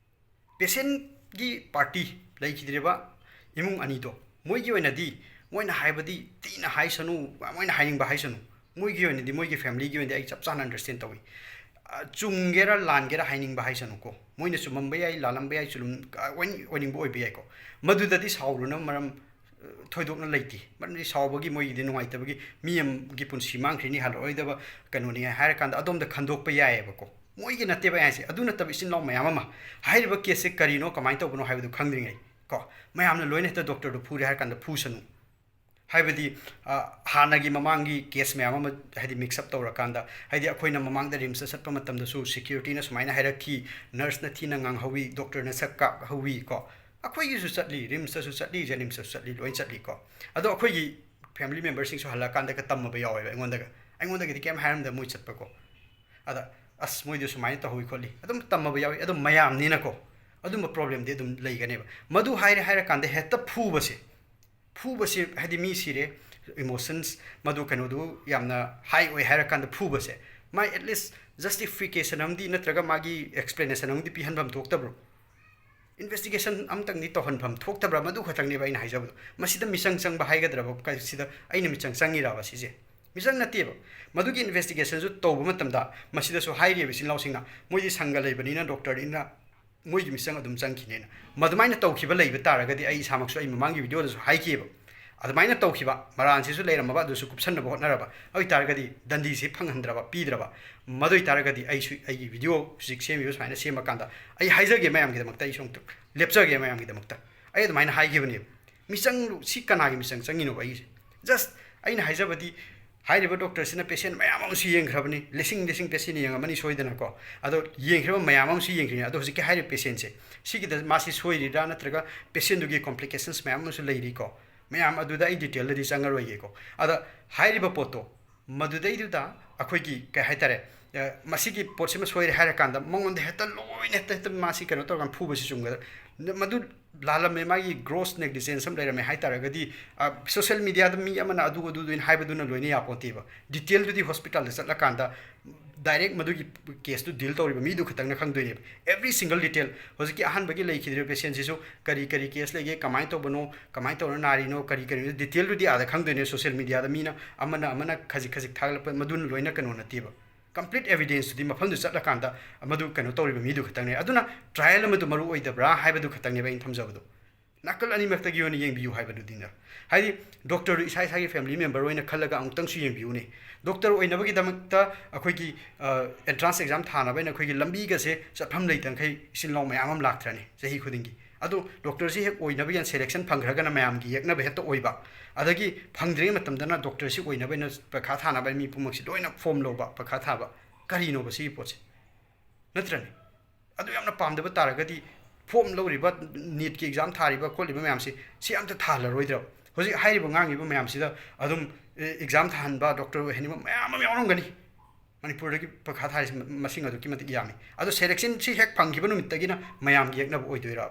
ꯄꯦꯁꯦꯟꯒꯤ ꯄꯥꯔꯇꯤ, ꯂꯩꯈꯤꯗ꯭ꯔꯤꯕ ꯏꯃꯨꯡ ꯑꯅꯤꯗꯣ, ꯃꯣꯏꯒꯤ ꯑꯣꯏꯅꯗꯤ, ꯃꯣꯏꯅ ꯍꯥꯏꯕꯗꯤ ꯊꯤꯅ ꯍꯥꯏꯁꯅꯨ, ꯃꯣꯏꯅ ꯍꯥꯏꯅꯤꯡꯕ ꯍꯥꯏꯁꯅꯨ, ꯃꯣꯏꯒꯤ ꯑꯣꯏꯅꯗꯤ, ꯃꯣꯏꯒꯤ ꯐꯦꯃꯤꯂꯤꯒꯤ ꯑꯣꯏꯅꯗꯤ ꯑꯩ ꯆꯞ ꯆꯥꯅ ꯑꯟꯗꯔꯁꯇꯦꯟ ꯇꯧꯏ꯫ ꯑ, ꯆꯨꯝꯒꯦꯔꯥ ꯂꯥꯟꯒꯦꯔꯥ ꯍꯥꯏꯅꯤꯡꯕ ꯍꯥꯏꯁꯅꯨꯀꯣ, ꯃꯣꯏꯅ ꯆꯨꯝꯃꯝꯕ ꯌꯥꯏ, ꯂꯥꯜꯂꯝꯕ ꯌꯥꯏ, ꯆꯨꯝ-, ꯑ, ꯑꯣꯏꯅꯤꯡ-, ꯑꯣꯏꯅꯤꯡꯕ ꯑꯣꯏꯕ ꯌꯥꯏꯀꯣ, ꯃꯗꯨꯗꯗꯤ ꯁꯥꯎꯔꯨꯅꯕ ꯃꯔꯝ, ꯑ, ꯊꯣꯏꯗꯣꯛꯅ ꯂꯩꯇꯦ꯫ ꯃꯔꯝꯗꯤ ꯁꯥꯎꯕꯒꯤ, ꯃꯣꯏꯒꯤꯗꯤ ꯅꯨꯡꯉꯥꯏꯇꯕꯒꯤ, ꯃꯤ ꯑꯃꯒꯤ ꯄꯨꯟꯁꯤ ꯃꯥꯡꯈ꯭ꯔꯤꯅꯤ, ꯍꯜꯂꯛꯑꯣꯏꯗꯕ ꯀꯩꯅꯣꯅꯤ ꯍꯥꯏꯔꯀꯥꯟꯗ ꯑꯗꯣꯝꯗ ꯈꯟꯗꯣꯛꯄ ꯌꯥꯏꯑꯕꯀꯣ꯫ ꯃꯣꯏꯒꯤ ꯅꯠꯇꯦꯕ ꯑꯩ ꯍꯥꯏꯁꯦ꯫ ꯑꯗꯨ ꯅꯠꯇꯕ ꯏꯆꯤꯟ ꯏꯅꯥꯎ ꯃꯌꯥꯝ ꯑꯃ, ꯍꯥꯏꯔꯤꯕ ꯀꯦꯁꯁꯦ ꯀꯔꯤꯅꯣ, ꯀꯃꯥꯏꯅ ꯇꯧꯕꯅꯣ ꯍꯥꯏꯕꯗꯨ ꯈꯪꯗ꯭ꯔꯤꯉꯩ ꯀꯣ, ꯃꯌꯥꯝꯅ ꯂꯣꯏꯅ ꯍꯦꯛꯇ ꯗꯣꯛꯇꯔꯗꯨ ꯐꯨꯔꯦ ꯍꯥꯏꯔ ꯀꯥꯟꯗ ꯐꯨꯁꯅꯨ꯫ ꯍꯥꯏꯕꯗꯤ, ꯑ, ꯍꯥꯟꯅꯒꯤ ꯃꯃꯥꯡꯒꯤ ꯀꯦꯁ ꯃꯌꯥꯝ ꯑꯃ, ꯍꯥꯏꯗꯤ, ꯃꯤꯛꯁ ꯑꯞ ꯇꯧꯔꯀꯥꯟꯗ, ꯍꯥꯏꯗꯤ, ꯑꯩꯈꯣꯏꯅ ꯃꯃꯥꯡꯗ ꯔꯤꯝꯁꯇ ꯆꯠꯄ ꯃꯇꯝꯗꯁꯨ ꯁꯦꯀ꯭ꯌꯨꯔꯤꯇꯤꯅ ꯁꯨꯃꯥꯏꯅ ꯍꯥꯏꯔꯛꯈꯤ, ꯅꯔꯁꯅ ꯊꯤꯅ ꯉꯥꯡꯍꯧꯋꯤ, ꯗꯣꯛꯇꯔꯅ ꯁꯛ ꯀꯥꯛꯍꯧꯋꯤ ꯀꯣ꯫ ꯑꯩꯈꯣꯏꯒꯤꯁꯨ ꯆꯠꯂꯤ, ꯔꯤꯝꯁꯇꯁꯨ ꯆꯠꯂꯤ, ꯖꯦꯅꯤꯝꯁꯇꯁꯨ ꯆꯠꯂꯤ, ꯂꯣꯏ ꯆꯠꯂꯤ ꯀꯣ꯫ ꯑꯗꯣ ꯑꯩꯈꯣꯏꯒꯤ ꯐꯦꯃꯤꯂꯤ ꯃꯦꯝꯕꯔꯁꯤꯡꯁꯨ ꯍꯜꯂꯛꯑꯀꯥꯟꯗꯒ ꯇꯝꯃꯕ ꯌꯥꯎꯋꯦꯕ ꯑꯩꯉꯣꯟꯗꯒ꯫ ꯑꯩꯉꯣꯟꯗꯒꯗꯤ ꯀꯩꯝ ꯍꯥꯏꯔꯝꯗ ꯃꯣꯏ ꯆꯠꯄ ꯀꯣ꯫ ꯑꯗ, "ꯑꯁ, ꯃꯣꯏꯗꯤ ꯁꯨꯃꯥꯏꯅ ꯇꯧꯍꯧꯋꯤ ꯈꯣꯠꯂꯤ", ꯑꯗꯨꯝ ꯇꯝꯃꯕ ꯌꯥꯎꯋꯤ꯫ ꯑꯗꯨꯝ ꯃꯌꯥꯝꯅꯤꯅꯀꯣ, ꯑꯗꯨꯝꯕ ꯄ꯭ꯔꯣꯕ꯭ꯂꯦꯝꯗꯤ ꯑꯗꯨꯝ ꯂꯩꯒꯅꯦꯕ꯫ ꯃꯗꯨ ꯍꯥꯏꯔꯦ ꯍꯥꯏꯔꯀꯥꯟꯗ ꯍꯦꯛꯇ ꯐꯨꯕꯁꯦ, ꯐꯨꯕꯁꯤ, ꯍꯥꯏꯗꯤ, ꯃꯤ ꯁꯤꯔꯦ, ꯏꯃꯣꯁꯟꯁ, ꯃꯗꯨ ꯀꯩꯅꯣꯗꯨ ꯌꯥꯝꯅ ꯍꯥꯏ ꯑꯣꯏ ꯍꯥꯏꯔꯀꯥꯟꯗ ꯐꯨꯕꯁꯦ, ꯃꯥꯏ ꯑꯦꯠꯂꯤꯁ ꯖꯁꯇꯤꯐꯤꯀꯦꯁꯟ ꯑꯃꯗꯤ ꯅꯠꯇ꯭ꯔꯒ ꯃꯥꯒꯤ ꯑꯦꯛꯁꯄ꯭ꯂꯦꯅꯦꯁꯟ ꯑꯃꯗꯤ ꯄꯤꯍꯟꯐꯝ ꯊꯣꯛꯇꯕ꯭ꯔꯣ? ꯏꯟꯚꯦꯁꯇꯤꯒꯦꯁꯟ ꯑꯃꯇꯪꯗꯤ ꯇꯧꯍꯟꯐꯝ ꯊꯣꯛꯇꯕ꯭ꯔꯥ? ꯃꯗꯨ ꯈꯛꯇꯪꯅꯦꯕ ꯑꯩꯅ ꯍꯥꯏꯖꯕꯗꯣ꯫ ꯃꯁꯤꯗ ꯃꯤꯆꯪ ꯆꯪꯕ ꯍꯥꯏꯒꯗ꯭ꯔꯕ? ꯀ-, ꯁꯤꯗ ꯑꯩꯅ ꯃꯤꯆꯪ ꯆꯪꯉꯤꯔꯕ ꯁꯤꯁꯦ? ꯃꯤꯆꯪ ꯅꯠꯇꯦꯕ꯫ ꯃꯗꯨꯒꯤ ꯏꯟꯚꯦꯁꯇꯤꯒꯦꯁꯟꯁꯨ ꯇꯧꯕ ꯃꯇꯝꯗ ꯃꯁꯤꯗꯁꯨ ꯍꯥꯏꯔꯤꯕ ꯏꯆꯤꯟ ꯏꯅꯥꯎꯁꯤꯡꯅ, ꯃꯣꯏꯗꯤ ꯁꯪꯒ ꯂꯩꯕꯅꯤꯅ, ꯗꯣꯛꯇꯔꯅꯤꯅ, ꯃꯣꯏꯒꯤ ꯃꯤꯆꯪ ꯑꯗꯨꯝ ꯆꯪꯈꯤꯅꯦꯅ꯫ ꯃꯗꯨꯃꯥꯏꯅ ꯇꯧꯈꯤꯕ ꯂꯩꯕ ꯇꯥꯔꯒꯗꯤ, ꯑꯩ ꯏꯁꯥꯃꯛꯁꯨ ꯑꯩ ꯃꯃꯥꯡꯒꯤ ꯚꯤꯗꯤꯑꯣꯗꯁꯨ ꯍꯥꯏꯈꯤꯑꯕ, ꯑꯗꯨꯃꯥꯏꯅ ꯇꯧꯈꯤꯕ, ꯃꯔꯥꯟꯁꯤꯁꯨ ꯂꯩꯔꯝꯃꯕ, ꯑꯗꯨꯁꯨ ꯀꯨꯞꯁꯟꯅꯕ ꯍꯣꯠꯅꯔꯕ, ꯑꯗꯨ ꯑꯣꯏ ꯇꯥꯔꯒꯗꯤ ꯗꯟꯗꯤꯁꯤ ꯐꯪꯍꯟꯗ꯭ꯔꯕ, ꯄꯤꯗ꯭ꯔꯕ, ꯃꯗꯨ ꯑꯣꯏ ꯇꯥꯔꯒꯗꯤ ꯑꯩꯁꯨ ꯑꯩꯒꯤ ꯚꯤꯗꯤꯑꯣ ꯍꯧꯖꯤꯛ ꯁꯦꯝꯃꯤꯕ ꯁꯨꯃꯥꯏꯅ ꯁꯦꯝꯃꯀꯥꯟꯗ ꯑꯩ ꯍꯥꯏꯖꯒꯦ ꯃꯌꯥꯝꯒꯤꯗꯃꯛꯇ, ꯑꯩꯁꯨ ꯑꯃꯨꯛꯇ ꯂꯦꯞꯆꯒꯦ ꯃꯌꯥꯝꯒꯤꯗꯃꯛꯇ꯫ ꯑꯩ ꯑꯗꯨꯃꯥꯏꯅ ꯍꯥꯏꯈꯤꯕꯅꯦꯕ꯫ ꯃꯤꯆꯪ ꯁꯤ ꯀꯅꯥꯒꯤ ꯃꯤꯆꯪ ꯆꯪꯉꯤꯅꯣꯕ ꯑꯩꯒꯤꯁꯦ? ꯖꯁ ꯑꯩꯅ ꯍꯥꯏꯖꯕꯗꯤ, ꯍꯥꯏꯔꯤꯕ ꯗꯣꯛꯇꯔꯁꯤꯅ ꯄꯦꯁꯦꯟ ꯃꯌꯥꯝ ꯑꯃꯁꯨ ꯌꯦꯡꯈ꯭ꯔꯕꯅꯤ, ꯂꯤꯁꯤꯡ ꯂꯤꯁꯤꯡ ꯄꯦꯁꯦꯟ ꯌꯦꯡꯉꯝꯃꯅꯤ ꯁꯣꯏꯗꯅꯀꯣ꯫ ꯑꯗꯣ ꯌꯦꯡꯈ꯭ꯔꯕ ꯃꯌꯥꯝ ꯑꯃꯁꯨ ꯌꯦꯡꯈ꯭ꯔꯤꯅꯤ꯫ ꯑꯗꯣ ꯍꯧꯖꯤꯛꯀꯤ ꯍꯥꯏꯔꯤꯕ ꯄꯦꯁꯦꯟꯁꯦ, ꯁꯤꯒꯤꯗ ꯃꯥꯁꯤ ꯁꯣꯏꯔꯤꯔꯥ, ꯅꯠꯇ꯭ꯔꯒ ꯄꯦꯁꯦꯟꯗꯨꯒꯤ ꯀꯣꯝꯄ꯭ꯂꯤꯀꯦꯁꯟꯁ ꯃꯌꯥꯝ ꯑꯃꯁꯨ ꯂꯩꯔꯤꯀꯣ, ꯃꯌꯥꯝ ꯑꯗꯨꯗ ꯑꯩ ꯗꯤꯇꯦꯜꯗꯗꯤ ꯆꯪꯉꯔꯣꯏꯒꯦꯀꯣ꯫ ꯑꯗ ꯍꯥꯏꯔꯤꯕ ꯄꯣꯠꯇꯣ, ꯃꯗꯨꯗꯩꯗꯨꯗ ꯑꯩꯈꯣꯏꯒꯤ ꯀꯩ ꯍꯥꯏꯇꯥꯔꯦ, ꯑ, ꯃꯁꯤꯒꯤ ꯄꯣꯠꯁꯤꯃ ꯁꯣꯏꯔꯦ ꯍꯥꯏꯔꯀꯥꯟꯗ ꯃꯉꯣꯟꯗ ꯍꯦꯛꯇ ꯂꯣꯏꯅ ꯍꯦꯛꯇ, ꯍꯦꯛꯇ ꯃꯥꯁꯤ ꯀꯩꯅꯣ ꯇꯧꯔꯀꯥꯟꯗ ꯐꯨꯕꯁꯤ ꯆꯨꯝꯒꯗ꯭ꯔꯥ? ꯃꯗꯨ ꯂꯥꯜꯂꯝꯃꯦ, ꯃꯥꯒꯤ ꯒ꯭ꯔꯣꯁ ꯅꯦꯒ꯭ꯂꯤꯖꯦꯟꯁ ꯑꯃ ꯂꯩꯔꯝꯃꯦ ꯍꯥꯏ ꯇꯥꯔꯒꯗꯤ, ꯑ, ꯁꯣꯁꯦꯜ ꯃꯤꯗꯤꯌꯥꯗ ꯃꯤ ꯑꯃꯅ ꯑꯗꯨ, ꯑꯗꯨ, ꯑꯗꯨꯅ ꯍꯥꯏꯕꯗꯨꯅ ꯂꯣꯏꯅ ꯌꯥꯄꯣꯟꯇꯦꯕ꯫ ꯗꯤꯇꯦꯜꯗꯨꯗꯤ ꯍꯣꯁꯄꯤꯇꯥꯜꯗ ꯆꯠꯂꯀꯥꯟꯗ ꯗꯥꯏꯔꯦꯛ ꯃꯗꯨꯒꯤ ꯀꯦꯁꯇꯨ ꯗꯤꯜ ꯇꯧꯔꯤꯕ ꯃꯤꯗꯨ ꯈꯛꯇꯪꯅ ꯈꯪꯗꯣꯏꯅꯦꯕ꯫ ꯑꯦꯕ꯭ꯔꯤ ꯁꯤꯡꯒꯜ ꯗꯤꯇꯦꯜ, ꯍꯧꯖꯤꯛꯀꯤ ꯑꯍꯥꯟꯕꯒꯤ ꯂꯩꯈꯤꯗ꯭ꯔꯤꯕ ꯄꯦꯁꯦꯟꯁꯤꯁꯨ ꯀꯔꯤ ꯀꯔꯤ ꯀꯦꯁ ꯂꯩꯒꯦ, ꯀꯃꯥꯏꯅ ꯇꯧꯕꯅꯣ, ꯀꯃꯥꯏꯅ ꯇꯧꯔ ꯅꯥꯔꯤꯅꯣ, ꯀꯔꯤ ꯀꯔꯤꯅꯣ, ꯗꯤꯇꯦꯜꯗꯨꯗꯤ ꯑꯥꯗ ꯈꯪꯗꯣꯏꯅꯦ꯫ ꯁꯣꯁꯦꯜ ꯃꯤꯗꯤꯌꯥꯗ ꯃꯤꯅ ꯑꯃꯅ ꯑꯃꯅ ꯈꯖꯤꯛ ꯈꯖꯤꯛ ꯊꯥꯒꯠꯂꯛꯄ, ꯃꯗꯨꯅ ꯂꯣꯏꯅ ꯀꯩꯅꯣ ꯅꯠꯇꯦꯕ꯫ ꯀꯝꯄ꯭ꯂꯤꯠ ꯑꯦꯕꯤꯗꯦꯟꯁꯇꯨꯗꯤ ꯃꯐꯝꯗꯨ ꯆꯠꯂꯀꯥꯟꯗ ꯃꯗꯨ ꯀꯩꯅꯣ ꯇꯧꯔꯤꯕ ꯃꯤꯗꯨ ꯈꯛꯇꯪꯅꯦ꯫ ꯑꯗꯨꯅ ꯇ꯭ꯔꯥꯌꯦꯜ ꯑꯃꯗꯨ ꯃꯔꯨ ꯑꯣꯏꯗꯕ꯭ꯔꯥ ꯍꯥꯏꯕꯗꯨ ꯈꯛꯇꯪꯅꯦꯕ ꯑꯩꯅ ꯊꯝꯖꯕꯗꯣ꯫ ꯅꯥꯀꯜ ꯑꯅꯤꯃꯛꯇꯒꯤ ꯑꯣꯏꯅ ꯌꯦꯡꯕꯤꯌꯨ ꯍꯥꯏꯕꯗꯨꯗꯤꯅ, ꯍꯥꯏꯗꯤ, ꯗꯣꯛꯇꯔꯗꯨ ꯏꯁꯥ ꯏꯁꯥꯒꯤ ꯐꯦꯃꯤꯂꯤ ꯃꯦꯝꯕꯔ ꯑꯣꯏꯅ ꯈꯜꯂꯒ ꯑꯃꯨꯛꯇꯪꯁꯨ ꯌꯦꯡꯕꯤꯌꯨꯅꯦ꯫ ꯗꯣꯛꯇꯔ ꯑꯣꯏꯅꯕꯒꯤꯗꯃꯛꯇ ꯑꯩꯈꯣꯏꯒꯤ, ꯑ, ꯑꯦꯟꯇ꯭ꯔꯥꯟꯁ ꯑꯦꯛꯖꯥꯝ ꯊꯥꯅꯕ ꯍꯥꯏꯅ ꯑꯩꯈꯣꯏꯒꯤ ꯂꯝꯕꯤꯒꯁꯦ ꯆꯠꯐꯝ ꯂꯩꯇꯪꯈꯩ ꯏꯆꯤꯟ ꯏꯅꯥꯎ ꯃꯌꯥꯝ ꯑꯃ ꯂꯥꯛꯇ꯭ꯔꯅꯤ ꯆꯍꯤ ꯈꯨꯗꯤꯡꯒꯤ꯫ ꯑꯗꯨ ꯗꯣꯛꯇꯔꯁꯤ ꯍꯦꯛ ꯑꯣꯏꯅꯕꯒꯤ ꯁꯦꯂꯦꯛꯁꯟ ꯐꯪꯈ꯭ꯔꯒꯅ ꯃꯌꯥꯝꯒꯤ ꯌꯦꯛꯅꯕ ꯍꯦꯛꯇ ꯑꯣꯏꯕ, ꯑꯗꯒꯤ ꯐꯪꯗ꯭ꯔꯤꯉꯩ ꯃꯇꯝꯗꯅ ꯗꯣꯛꯇꯔꯁꯤ ꯑꯣꯏꯅꯕ ꯑꯩꯅ ꯄꯩꯈꯥ ꯊꯥꯅꯕ ꯃꯤ ꯄꯨꯝꯅꯃꯛꯁꯤ ꯂꯣꯏꯅ ꯐꯣꯝ ꯂꯧꯕ, ꯄꯩꯈꯥ ꯊꯥꯕ꯫ ꯀꯔꯤꯅꯣꯕ ꯁꯤꯒꯤ ꯄꯣꯠꯁꯦ? ꯅꯠꯇ꯭ꯔꯅꯦ? ꯑꯗꯨ ꯌꯥꯝꯅ ꯄꯥꯝꯗꯕ ꯇꯥꯔꯒꯗꯤ ꯐꯣꯝ ꯂꯧꯔꯤꯕ, ꯅꯤꯠꯀꯤ ꯑꯦꯛꯖꯥꯝ ꯊꯥꯔꯤꯕ ꯈꯣꯠꯂꯤꯕ ꯃꯌꯥꯝꯁꯤ, ꯁꯤ ꯑꯝꯇ ꯊꯥꯍꯜꯂꯔꯣꯏꯗ꯭ꯔꯕ? ꯍꯧꯖꯤꯛ ꯍꯥꯏꯔꯤꯕ ꯉꯥꯡꯉꯤꯕ ꯃꯌꯥꯝꯁꯤꯗ ꯑꯗꯨꯝ, ꯑꯦ, ꯑꯦꯛꯖꯥꯝ ꯊꯥꯍꯟꯕ, ꯗꯣꯛꯇꯔ ꯑꯣꯏꯍꯟꯅꯤꯡꯕ ꯃꯌꯥꯝ ꯑꯃ ꯌꯥꯎꯔꯝꯒꯅꯤ꯫ ꯃꯅꯤꯄꯨꯔꯗꯒꯤ ꯄꯩꯈꯥ ꯊꯥꯔꯤꯁꯤ ꯃꯁꯤꯡ ꯑꯗꯨꯛꯀꯤ ꯃꯇꯤꯛ ꯌꯥꯝꯃꯤ꯫ ꯑꯗꯣ ꯁꯦꯂꯦꯛꯁꯟꯁꯤ ꯍꯦꯛ ꯐꯪꯈꯤꯕ ꯅꯨꯃꯤꯠꯇꯒꯤꯅ ꯃꯌꯥꯝꯒꯤ ꯌꯦꯛꯅꯕ ꯑꯣꯏꯗꯣꯏꯔꯥ?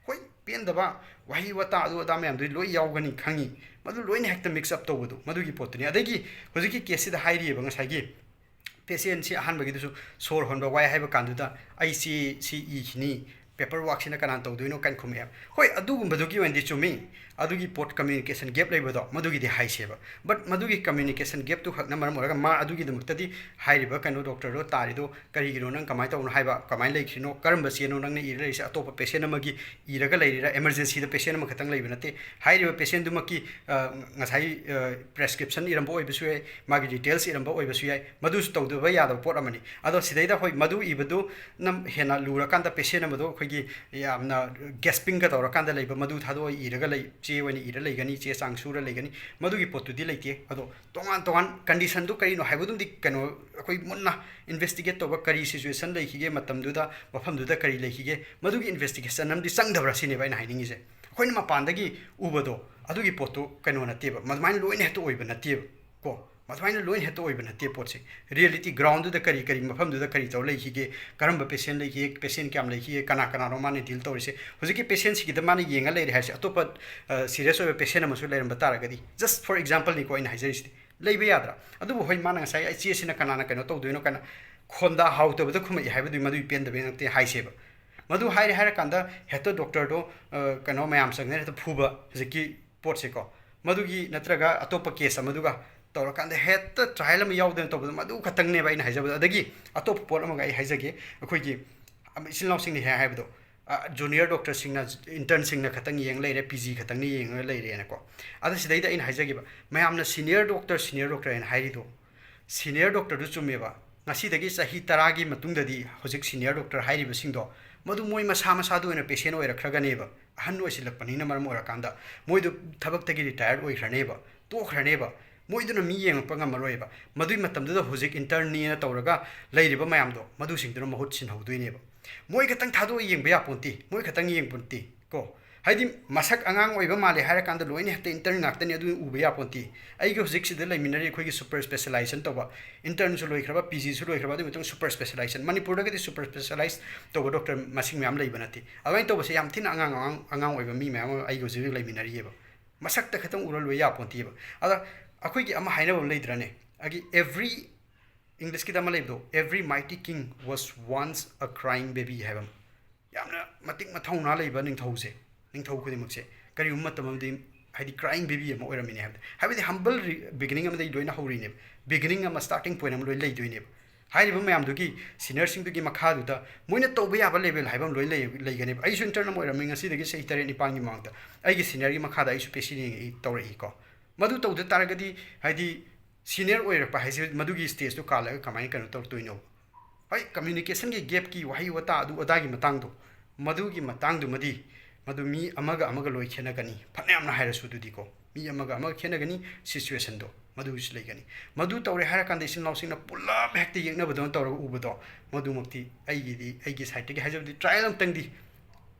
ꯍꯣꯏ, ꯄꯦꯟꯗꯕ ꯋꯥꯍꯩ ꯋꯥꯇꯥ ꯑꯗꯨ ꯑꯗꯥ ꯃꯌꯥꯝꯗꯨꯗꯤ ꯂꯣꯏ ꯌꯥꯎꯒꯅꯤ ꯈꯪꯉꯤ, ꯃꯗꯨ ꯂꯣꯏꯅ ꯍꯦꯛꯇ ꯃꯤꯛꯁ ꯑꯞ ꯇꯧꯕꯗꯣ, ꯃꯗꯨꯒꯤ ꯄꯣꯠꯇꯨꯅꯤ꯫ ꯑꯗꯒꯤ ꯍꯧꯖꯤꯛꯀꯤ ꯀꯦꯁꯁꯤꯗ ꯍꯥꯏꯔꯤꯑꯕ, ꯉꯁꯥꯏꯒꯤ ꯄꯦꯁꯦꯟꯁꯤ ꯑꯍꯥꯟꯕꯒꯤꯗꯨꯁꯨ ꯁꯣꯔ ꯍꯣꯟꯕ ꯋꯥꯏ ꯍꯥꯏꯕ ꯀꯥꯟꯗꯨꯗ, "ꯑꯩ ꯆꯦ ꯁꯤ ꯏꯈꯤꯅꯤ, ꯄꯦꯄꯔ ꯋꯥꯛꯁꯤꯅ ꯀꯅꯥꯅ ꯇꯧꯗꯣꯏꯅꯣ?" ꯀꯥꯏꯅ ꯈꯨꯝꯃꯛꯑꯦꯕ꯫ ꯍꯣꯏ, ꯑꯗꯨꯒꯨꯝꯕꯗꯨꯒꯤ ꯑꯣꯏꯅꯗꯤ ꯆꯨꯝꯃꯤ, ꯑꯗꯨꯒꯤ ꯄꯣꯠ, ꯀꯝꯃ꯭ꯌꯨꯅꯤꯀꯦꯁꯟ ꯒꯦꯞ ꯂꯩꯕꯗꯣ, ꯃꯗꯨꯒꯤꯗꯤ ꯍꯥꯏꯁꯦꯕ꯫ ꯕꯠ ꯃꯗꯨꯒꯤ ꯀꯝꯃ꯭ꯌꯨꯅꯤꯀꯦꯁꯟ ꯒꯦꯞꯇꯨ ꯈꯛꯅ ꯃꯔꯝ ꯑꯣꯏꯔꯒ ꯃꯥ ꯑꯗꯨꯒꯤꯗꯃꯛꯇꯗꯤ ꯍꯥꯏꯔꯤꯕ ꯀꯩꯅꯣ ꯗꯣꯛꯇꯔꯗꯣ ꯇꯥꯔꯤꯗꯣ ꯀꯔꯤꯒꯤꯅꯣ, ꯅꯪ ꯀꯃꯥꯏꯅ ꯇꯧꯕꯅꯣ ꯍꯥꯏꯕ, ꯀꯃꯥꯏꯅ ꯂꯩꯈ꯭ꯔꯤꯅꯣ, ꯀꯔꯝꯕ ꯆꯦꯅꯣ ꯅꯪꯅ ꯏꯔ ꯂꯩꯔꯤꯁꯦ, ꯑꯇꯣꯞꯄ ꯄꯦꯁꯦꯟ ꯑꯃꯒꯤ ꯏꯔꯒ ꯂꯩꯔꯤꯔꯥ? ꯏꯃꯔꯖꯦꯟꯁꯤꯗ ꯄꯦꯁꯦꯟ ꯑꯃꯈꯛꯇꯪ ꯂꯩꯕ ꯅꯠꯇꯦ꯫ ꯍꯥꯏꯔꯤꯕ ꯄꯦꯁꯦꯟꯗꯨꯃꯛꯀꯤ, ꯑ, ꯉꯁꯥꯏ, ꯑ, ꯄ꯭ꯔꯦꯁꯀ꯭ꯔꯤꯞꯁꯟ ꯏꯔꯝꯕ ꯑꯣꯏꯕꯁꯨ ꯌꯥꯏ, ꯃꯥꯒꯤ ꯗꯤꯇꯦꯜꯁ ꯏꯔꯝꯕ ꯑꯣꯏꯕꯁꯨ ꯌꯥꯏ, ꯃꯗꯨꯁꯨ ꯇꯧꯗꯕ ꯌꯥꯗꯕ ꯄꯣꯠ ꯑꯃꯅꯤ꯫ ꯑꯗꯣ ꯁꯤꯗꯩꯗ ꯍꯣꯏ, ꯃꯗꯨ ꯏꯕꯗꯨ ꯅꯝ-, ꯍꯦꯟꯅ ꯂꯨꯔꯀꯥꯟꯗ ꯄꯦꯁꯦꯟ ꯑꯃꯗꯣ ꯑꯩꯈꯣꯏꯒꯤ ꯌꯥꯝꯅ ꯒꯦꯁꯄꯤꯡꯒ ꯇꯧꯔꯀꯥꯟꯗ ꯂꯩꯕ, ꯃꯗꯨ ꯊꯥꯗꯣꯛꯑ ꯏꯔꯒ ꯂꯩ, ꯆꯦ ꯑꯣꯏꯅ ꯏꯔ ꯂꯩꯒꯅꯤ, ꯆꯦ ꯆꯥꯡ ꯁꯨꯔ ꯂꯩꯒꯅꯤ, ꯃꯗꯨꯒꯤ ꯄꯣꯠꯇꯨꯗꯤ ꯂꯩꯇꯦ꯫ ꯑꯗꯣ ꯇꯣꯉꯥꯟ ꯇꯣꯉꯥꯟ ꯀꯟꯗꯤꯁꯟꯗꯨ ꯀꯔꯤꯅꯣ ꯍꯥꯏꯕꯗꯨꯝꯗꯤ ꯀꯩꯅꯣ ꯑꯩꯈꯣꯏ ꯃꯨꯟꯅ ꯏꯟꯚꯦꯁꯇꯤꯒꯦꯠ ꯇꯧꯕ, ꯀꯔꯤ ꯁꯤꯆꯨꯋꯦꯁꯟ ꯂꯩꯈꯤꯒꯦ, ꯃꯇꯝꯗꯨꯗ, ꯃꯐꯝꯗꯨꯗ ꯀꯔꯤ ꯂꯩꯈꯤꯒꯦ, ꯃꯗꯨꯒꯤ ꯏꯟꯚꯦꯁꯇꯤꯒꯦꯁꯟ ꯑꯃꯗꯤ ꯆꯪꯗꯕ꯭ꯔꯥ ꯁꯤꯅꯦꯕ ꯑꯩꯅ ꯍꯥꯏꯅꯤꯡꯉꯤꯁꯦ꯫ ꯑꯩꯈꯣꯏꯅ ꯃꯄꯥꯟꯗꯒꯤ ꯎꯕꯗꯣ ꯑꯗꯨꯒꯤ ꯄꯣꯠꯇꯨ ꯀꯩꯅꯣ ꯅꯠꯇꯦꯕ, ꯑꯗꯨꯃꯥꯏꯅ ꯂꯣꯏꯅ ꯍꯦꯛꯇ ꯑꯣꯏꯕ ꯅꯠꯇꯦꯕ ꯀꯣ꯫ ꯃꯗꯨꯃꯥꯏꯅ ꯂꯣꯏꯅ ꯍꯦꯛꯇ ꯑꯣꯏꯕ ꯅꯠꯇꯦ ꯄꯣꯠꯁꯦ꯫ ꯔꯤꯌꯦꯂꯤꯇꯤ ꯒ꯭ꯔꯥꯎꯟꯗꯨꯗ ꯀꯔꯤ ꯀꯔꯤ ꯃꯐꯝꯗꯨꯗ ꯀꯔꯤ ꯇꯧꯔ ꯂꯩꯈꯤꯒꯦ, ꯀꯔꯝꯕ ꯄꯦꯁꯦꯟ ꯂꯩꯈꯤꯒꯦ, ꯄꯦꯁꯦꯟ ꯀꯌꯥꯝ ꯂꯩꯈꯤꯒꯦ, ꯀꯅꯥ ꯀꯅꯥꯅꯣ ꯃꯥꯅ ꯗꯤꯜ ꯇꯧꯔꯤꯁꯦ, ꯍꯧꯖꯤꯛꯀꯤ ꯄꯦꯁꯦꯟꯁꯤꯒꯤꯗ ꯃꯥꯅ ꯌꯦꯡꯉ ꯂꯩꯔꯦ ꯍꯥꯏꯔꯁꯦ, ꯑꯇꯣꯞꯄ, ꯑ, ꯁꯤꯔꯤꯌꯁ ꯑꯣꯏꯕ ꯄꯦꯁꯦꯟ ꯑꯃꯁꯨ ꯂꯩꯔꯝꯕ ꯇꯥꯔꯒꯗꯤ, ꯖꯁ ꯐꯣꯔ ꯑꯦꯛꯖꯥꯝꯄꯜꯅꯤꯀꯣ ꯑꯩꯅ ꯍꯥꯏꯖꯔꯤꯁꯤꯗꯤ, ꯂꯩꯕ ꯌꯥꯗ꯭ꯔꯥ? ꯑꯗꯨꯕꯨ ꯍꯣꯏ, ꯃꯥꯅ ꯉꯁꯥꯏ ꯑꯩ ꯆꯦꯁꯤꯅ ꯀꯅꯥꯅ ꯀꯩꯅꯣ ꯇꯧꯗꯣꯏꯅꯣ ꯀꯥꯏꯅ ꯈꯣꯟꯗꯥ ꯍꯥꯎꯇꯕꯗ ꯈꯨꯝꯃꯛꯏ ꯍꯥꯏꯕꯗꯨꯒꯤ ꯃꯗꯨꯒꯤ ꯄꯦꯟꯗꯕꯩ ꯅꯠꯇꯦ ꯍꯥꯏꯁꯦꯕ꯫ ꯃꯗꯨ ꯍꯥꯏꯔꯦ ꯍꯥꯏꯔꯀꯥꯟꯗ ꯍꯦꯛꯇ ꯗꯣꯛꯇꯔꯗꯣ, ꯑ, ꯀꯩꯅꯣ ꯃꯌꯥꯝ ꯆꯪꯗꯅ ꯍꯦꯛꯇ ꯐꯨꯕ, ꯍꯧꯖꯤꯛꯀꯤ ꯄꯣꯠꯁꯦꯀꯣ꯫ ꯃꯗꯨꯒꯤ ꯅꯠꯇ꯭ꯔꯒ ꯑꯇꯣꯞꯄ ꯀꯦꯁ ꯑꯃꯗꯨꯒ ꯇꯧꯔꯀꯥꯟꯗ ꯍꯦꯛꯇ ꯇ꯭ꯔꯥꯏꯌꯦꯜ ꯑꯃ ꯌꯥꯎꯗꯅ ꯇꯧꯕꯗꯣ, ꯃꯗꯨ ꯈꯛꯇꯪꯅꯦꯕ ꯑꯩꯅ ꯍꯥꯏꯖꯕꯗꯣ꯫ ꯑꯗꯒꯤ ꯑꯇꯣꯞꯄ ꯄꯣꯠ ꯑꯃꯒ ꯑꯩ ꯍꯥꯏꯖꯒꯦ, ꯑꯩꯈꯣꯏꯒꯤ ꯏꯆꯤꯜ ꯏꯅꯥꯎꯁꯤꯡꯅ ꯍꯦꯛ ꯍꯥꯏꯕꯗꯣ, ꯑ, ꯖꯨꯅꯤꯌꯔ ꯗꯣꯛꯇꯔꯁꯤꯡꯅ, ꯏꯟꯇꯔꯟꯁꯤꯡꯅ ꯈꯛꯇꯪ ꯌꯦꯡ ꯂꯩꯔꯦ, ꯄꯤ ꯖꯤ ꯈꯛꯇꯪꯅ ꯌꯦꯡꯉꯒ ꯂꯩꯔꯦꯅꯀꯣ꯫ ꯑꯗ ꯁꯤꯗꯩꯗ ꯑꯩꯅ ꯍꯥꯏꯖꯒꯦꯕ, ꯃꯌꯥꯝꯅ ꯁꯤꯅꯤꯌꯔ ꯗꯣꯛꯇꯔ, ꯁꯤꯅꯤꯌꯔ ꯗꯣꯛꯇꯔ ꯍꯥꯏꯅ ꯍꯥꯏꯔꯤꯗꯣ, ꯁꯤꯅꯤꯌꯔ ꯗꯣꯛꯇꯔꯗꯨ ꯆꯨꯝꯃꯦꯕ, ꯉꯁꯤꯗꯒꯤ ꯆꯍꯤ ꯇꯔꯥꯒꯤ ꯃꯇꯨꯡꯗꯗꯤ ꯍꯧꯖꯤꯛ ꯁꯤꯅꯤꯌꯔ ꯗꯣꯛꯇꯔ ꯍꯥꯏꯔꯤꯕꯁꯤꯡꯗꯣ ꯃꯗꯨ ꯃꯣꯏ ꯃꯁꯥ ꯃꯁꯥꯗ ꯑꯣꯏꯅ ꯄꯦꯁꯦꯟ ꯑꯣꯏꯔꯛꯈ꯭ꯔꯒꯅꯦꯕ꯫ ꯑꯍꯟ ꯑꯣꯏꯁꯤꯜꯂꯛꯄꯅꯤꯅ ꯃꯔꯝ ꯑꯣꯏꯔꯀꯥꯟꯗ ꯃꯣꯏꯗꯨ ꯊꯕꯛꯇꯒꯤ ꯔꯤꯇꯥꯌꯔ ꯑꯣꯏꯈ꯭ꯔꯅꯦꯕ, ꯇꯣꯛꯈ꯭ꯔꯅꯦꯕ꯫ ꯃꯣꯏꯗꯨꯅ ꯃꯤ ꯌꯦꯡꯉꯛꯄ ꯉꯝꯃꯔꯣꯏꯕ꯫ ꯃꯗꯨꯒꯤ ꯃꯇꯝꯗꯨꯗ ꯍꯧꯖꯤꯛ ꯏꯟꯇꯔꯟꯅꯦꯅ ꯇꯧꯔꯒ ꯂꯩꯔꯤꯕ ꯃꯌꯥꯝꯗꯣ, ꯃꯗꯨꯁꯤꯡꯗꯨꯅ ꯃꯍꯨꯠ ꯁꯤꯟꯍꯧꯗꯣꯏꯅꯦꯕ꯫ ꯃꯣꯏ ꯈꯛꯇꯪ ꯊꯥꯗꯣꯛꯑ ꯌꯦꯡꯕ ꯌꯥꯄꯣꯟꯇꯦ, ꯃꯣꯏ ꯈꯛꯇꯪ ꯌꯦꯡꯄꯣꯟꯇꯦ ꯀꯣ꯫ ꯍꯥꯏꯗꯤ, ꯃꯁꯛ ꯑꯉꯥꯡ ꯑꯣꯏꯕ ꯃꯥꯜꯂꯦ ꯍꯥꯏꯔꯀꯥꯟꯗ ꯂꯣꯏꯅ ꯍꯦꯛꯇ ꯏꯟꯇꯔꯟ ꯉꯥꯛꯇꯅꯤ, ꯑꯗꯨ ꯎꯕ ꯌꯥꯄꯣꯟꯇꯦ꯫ ꯑꯩꯒ ꯍꯧꯖꯤꯛ ꯁꯤꯗ ꯂꯩꯃꯤꯟꯅꯔꯤ ꯑꯩꯈꯣꯏꯒꯤ ꯁꯨꯄꯔ ꯁ꯭ꯄꯦꯁꯦꯂꯥꯏꯖꯦꯁꯟ ꯇꯧꯕ, ꯏꯟꯇꯔꯟꯁꯨ ꯂꯣꯏꯈ꯭ꯔꯕ, ꯄꯤ ꯖꯤꯁꯨ ꯂꯣꯏꯈ꯭ꯔꯕ, ꯑꯗꯨꯒꯤ ꯃꯇꯨꯡ ꯁꯨꯄꯔ ꯁ꯭ꯄꯦꯁꯦꯂꯥꯏꯖꯦꯁꯟ꯫ ꯃꯅꯤꯄꯨꯔꯗꯒꯗꯤ ꯁꯨꯄꯔ ꯁ꯭ꯄꯦꯁꯦꯂꯥꯏꯖ ꯇꯧꯕ ꯗꯣꯛꯇꯔ ꯃꯁꯤꯡ ꯃꯌꯥꯝ ꯂꯩꯕ ꯅꯠꯇꯦ꯫ ꯑꯗꯨꯃꯥꯏꯅ ꯇꯧꯕꯁꯦ ꯌꯥꯝ ꯊꯤꯅ ꯑꯉꯥꯡ, ꯑꯉꯥꯡ, ꯑꯉꯥꯡ ꯑꯣꯏꯕ ꯃꯤ ꯃꯌꯥꯝ ꯑꯃ ꯑꯩꯒ ꯍꯧꯖꯤꯛ ꯍꯧꯖꯤꯛ ꯂꯩꯃꯤꯟꯅꯔꯤꯑꯕ꯫ ꯃꯁꯛꯇ ꯈꯛꯇꯪ ꯎꯔ ꯂꯣꯏ ꯌꯥꯄꯣꯟꯇꯦꯕ꯫ ꯑꯗ ꯑꯩꯈꯣꯏꯒꯤ ꯑꯃ ꯍꯥꯏꯅꯕ ꯑꯃ ꯂꯩꯗ꯭ꯔꯅꯦ, ꯑꯩꯒꯤ every, ꯏꯪꯂꯤꯁꯀꯤꯗ ꯑꯃ ꯂꯩꯕꯗꯣ, "Every mighty king was once a crying baby" ꯍꯥꯏꯕ ꯑꯃ꯫ ꯌꯥꯝꯅ ꯃꯇꯤꯛ ꯃꯊꯧꯅꯥ ꯂꯩꯕ ꯅꯤꯡꯊꯧꯁꯦ, ꯅꯤꯡꯊꯧ ꯈꯨꯗꯤꯡꯃꯛꯁꯦ ꯀꯔꯤꯒꯨꯝꯕ ꯃꯇꯝ ꯑꯃꯗꯤ, ꯍꯥꯏꯗꯤ, ꯀ꯭ꯔꯥꯏꯌꯤꯡ ꯕꯦꯕꯤ ꯑꯃ ꯑꯣꯏꯔꯝꯃꯤꯅꯦ ꯍꯥꯏꯕꯗꯤ, ꯍꯥꯏꯕꯗꯤ ꯍꯝꯕꯜ ꯕꯤꯒꯤꯅꯤꯡ ꯑꯃꯗꯒꯤ ꯂꯣꯏꯅ ꯍꯧꯔꯤꯅꯦꯕ꯫ ꯕꯤꯒꯤꯅꯤꯡ ꯑꯃ, ꯁ꯭ꯇꯥꯔꯇꯤꯡ ꯄꯣꯏꯟ ꯑꯃ ꯂꯣꯏ ꯂꯩꯗꯣꯏꯅꯦꯕ꯫ ꯍꯥꯏꯔꯤꯕ ꯃꯌꯥꯝꯗꯨꯒꯤ ꯁꯤꯅꯤꯌꯔꯁꯤꯡꯗꯨꯒꯤ ꯃꯈꯥꯗꯨꯗ ꯃꯣꯏꯅ ꯇꯧꯕ ꯌꯥꯕ ꯂꯦꯚꯦꯜ ꯍꯥꯏꯕ ꯑꯃ ꯂꯣꯏ ꯂꯩ-, ꯂꯩꯒꯅꯦꯕ꯫ ꯑꯩꯁꯨ ꯏꯟꯇꯔꯟ ꯑꯃ ꯑꯣꯏꯔꯝꯃꯤ, ꯉꯁꯤꯗꯒꯤ ꯆꯍꯤ ꯇꯔꯦꯠ ꯅꯤꯄꯥꯟꯒꯤ ꯃꯃꯥꯡꯗ ꯑꯩꯒꯤ ꯁꯤꯅꯤꯌꯔꯒꯤ ꯃꯈꯥꯗ ꯑꯩꯁꯨ ꯄꯦꯁꯦꯟ ꯌꯦꯡꯉꯛꯏ, ꯇꯧꯔꯛꯏꯀꯣ꯫ ꯃꯗꯨ ꯇꯧꯗ ꯇꯥꯔꯒꯗꯤ, ꯍꯥꯏꯗꯤ, ꯁꯤꯅꯤꯌꯔ ꯑꯣꯏꯔꯛꯄ ꯍꯥꯏꯁꯦ ꯃꯗꯨꯒꯤ ꯁ꯭ꯇꯦꯖꯇꯨ ꯀꯥꯜꯂꯒ ꯀꯃꯥꯏꯅ ꯀꯩꯅꯣ ꯇꯧꯔꯛꯇꯣꯏꯅꯣ? ꯍꯣꯏ, ꯀꯝꯃ꯭ꯌꯨꯅꯤꯀꯦꯁꯟꯒꯤ ꯒꯦꯞꯀꯤ ꯋꯥꯍꯩ ꯋꯥꯇꯥ ꯑꯗꯨ ꯑꯗꯥꯒꯤ ꯃꯇꯥꯡꯗꯣ, ꯃꯗꯨꯒꯤ ꯃꯇꯥꯡꯗꯨꯃꯗꯤ, ꯃꯗꯨ ꯃꯤ ꯑꯃꯒ ꯑꯃꯒ ꯂꯣꯏ ꯈꯦꯠꯅꯒꯅꯤ, ꯐꯅꯌꯥꯝꯅ ꯍꯥꯏꯔꯁꯨ꯫ ꯑꯗꯨꯗꯤꯀꯣ, ꯃꯤ ꯑꯃꯒ ꯑꯃꯒ ꯈꯦꯠꯅꯒꯅꯤ, ꯁꯤꯆꯨꯋꯦꯁꯟꯗꯣ ꯃꯗꯨꯒꯤꯁꯨ ꯂꯩꯒꯅꯤ꯫ ꯃꯗꯨ ꯇꯧꯔꯦ ꯍꯥꯏꯔꯀꯥꯟꯗ ꯏꯆꯤꯟ ꯏꯅꯥꯎꯁꯤꯡꯅ ꯄꯨꯂꯞ ꯍꯦꯛꯇ ꯌꯦꯛꯅꯕꯗꯧꯅ ꯇꯧꯔꯒ ꯎꯕꯗꯣ, ꯃꯗꯨꯃꯛꯇꯤ ꯑꯩꯒꯤꯗꯤ, ꯑꯩꯒꯤ ꯁꯥꯏꯠꯇꯒꯤ ꯍꯥꯏꯖꯕꯗꯤ, ꯇ꯭ꯔꯥꯌꯦꯜ ꯑꯃꯇꯪꯗꯤ,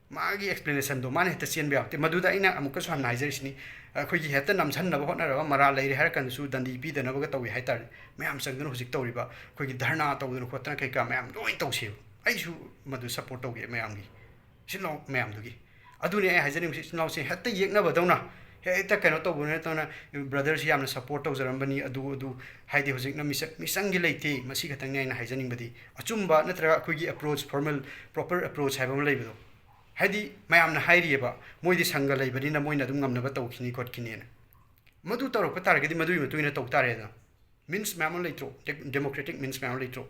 ꯃꯥꯒꯤ ꯑꯦꯛꯁꯄ꯭ꯂꯦꯅꯦꯁꯟꯗꯣ ꯃꯥꯅ ꯍꯦꯛꯇ ꯆꯦꯟꯕ ꯌꯥꯕ ꯅꯠꯇꯦ꯫ ꯃꯗꯨꯗ ꯑꯩꯅ ꯑꯃꯨꯛꯀꯁꯨ ꯍꯟꯅ ꯍꯥꯏꯖꯔꯤꯁꯤꯅꯤ, ꯑꯩꯈꯣꯏꯒꯤ ꯍꯦꯛꯇ ꯅꯝꯁꯟꯅꯕ ꯍꯣꯠꯅꯔꯒ ꯃꯔꯥꯜ ꯂꯩꯔꯦ ꯍꯥꯏꯔ ꯀꯥꯟꯗꯁꯨ ꯗꯟꯗꯤ ꯄꯤꯗꯅꯕꯒ ꯇꯧꯏ ꯍꯥꯏ ꯇꯥꯔꯦ꯫ ꯃꯌꯥꯝ ꯆꯪꯗꯅ ꯍꯧꯖꯤꯛ ꯇꯧꯔꯤꯕ ꯑꯩꯈꯣꯏꯒꯤ ꯙꯔꯅꯥ ꯇꯧꯗꯅ ꯈꯣꯠꯇꯅ ꯀꯩꯀꯥ ꯃꯌꯥꯝ ꯂꯣꯏ ꯇꯧꯁꯦꯕ꯫ ꯑꯩꯁꯨ ꯃꯗꯨ ꯁꯞꯄꯣꯔꯠ ꯇꯧꯒꯦ ꯃꯌꯥꯝꯒꯤ, ꯏꯆꯤꯟ ꯏꯅꯥꯎ ꯃꯌꯥꯝꯗꯨꯒꯤ꯫ ꯑꯗꯨꯅꯤ ꯑꯩ ꯍꯥꯏꯖꯅꯤꯡꯕꯁꯤ, ꯏꯆꯤꯟ ꯏꯅꯥꯎꯁꯦ ꯍꯦꯛꯇ ꯌꯦꯛꯅꯕꯗꯧꯅ, ꯍꯦꯛꯇ ꯀꯩꯅꯣ ꯇꯧꯕ ꯅꯠꯇꯅ, ꯕ꯭ꯔꯗꯔꯁꯤ ꯌꯥꯝꯅ ꯁꯞꯄꯣꯔꯠ ꯇꯧꯖꯔꯝꯕꯅꯤ, ꯑꯗꯨ, ꯑꯗꯨ, ꯍꯥꯏꯗꯤ ꯍꯧꯖꯤꯛꯅ ꯃꯤꯆꯪ, ꯃꯤꯆꯪꯒꯤ ꯂꯩꯇꯦ꯫ ꯃꯁꯤ ꯈꯛꯇꯪꯅꯤ ꯑꯩꯅ ꯍꯥꯏꯖꯅꯤꯡꯕꯗꯤ꯫ ꯑꯆꯨꯝꯕ ꯅꯠꯇ꯭ꯔꯒ ꯑꯩꯈꯣꯏꯒꯤ ꯑꯦꯄ꯭ꯔꯣꯆ, ꯐꯣꯔꯃꯦꯜ, ꯄ꯭ꯔꯣꯄꯔ ꯑꯦꯄ꯭ꯔꯣꯆ ꯍꯥꯏꯕ ꯑꯃ ꯂꯩꯕꯗꯣ, ꯍꯥꯏꯗꯤ ꯃꯌꯥꯝꯅ ꯍꯥꯏꯔꯤꯑꯕ, "ꯃꯣꯏꯗꯤ ꯁꯪꯒ ꯂꯩꯕꯅꯤꯅ ꯃꯣꯏꯅ ꯑꯗꯨꯝ ꯉꯝꯅꯕ ꯇꯧꯈꯤꯅꯤ ꯈꯣꯠꯈꯤꯅꯤꯅ"꯫ ꯃꯗꯨ ꯇꯧꯔꯛꯄ ꯇꯥꯔꯒꯗꯤ ꯃꯗꯨꯒꯤ ꯃꯇꯨꯡ ꯏꯟꯅ ꯇꯧ ꯇꯥꯔꯦꯗꯅ꯫ ꯃꯤꯟꯁ ꯃꯌꯥꯝ ꯑꯃ ꯂꯩꯇ꯭ꯔꯣ? ꯗꯦ-, ꯗꯦꯃꯣꯀ꯭ꯔꯦꯇꯤꯛ ꯃꯤꯟꯁ ꯃꯌꯥꯝ ꯑꯃ ꯂꯩꯇ꯭ꯔꯣ?